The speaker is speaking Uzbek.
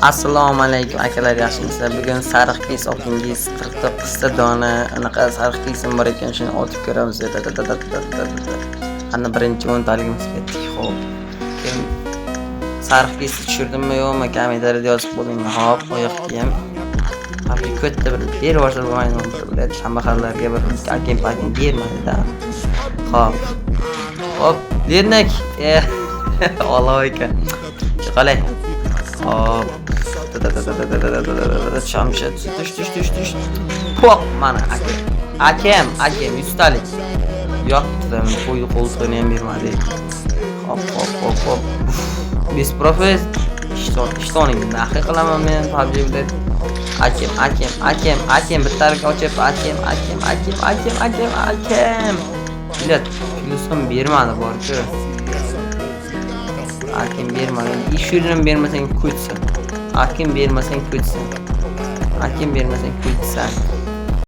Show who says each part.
Speaker 1: Assalomu alaykum akalar, yaxshimisizlar? Bugun sariq keys opingiz 49 ta dona anaqa sariq keysim bor ekan, shuni otib ko'ramiz. Ana birinchi 10 taligimiz ketdik. Xo'p. Keyin sariq keysni tushirdimmi yo'qmi, kommentariyada yozib qo'ying. Xo'p, oyoq kiyim. Abi katta bir berib yuborsa bo'lmaydimi bir, блядь, kambag'allarga bir akim pakim bermaydi-da. Xo'p. Hop, Lernak. Olov ekan. Qalay? Hop. Shamsha tush, tush, tush, tush. Poq, mana akam. Akam, akam 100 talik. Yo'q, qo'ydi, qo'ltig'ini ham bermadi. Hop, hop, hop, hop. Без profes. Ishton, ishtoning naxi qilaman men PUBG bilan. Akam, akam, akam, akam, bittalik ochib, akam, akam, akam, akam, akam, akam. Блядь, plyus ham bermadi bor-ku. Akim bermadi. Ishini bermasang ko'chsin. Akim bermasang ko'chsin. Akim bermasang ko'chsan.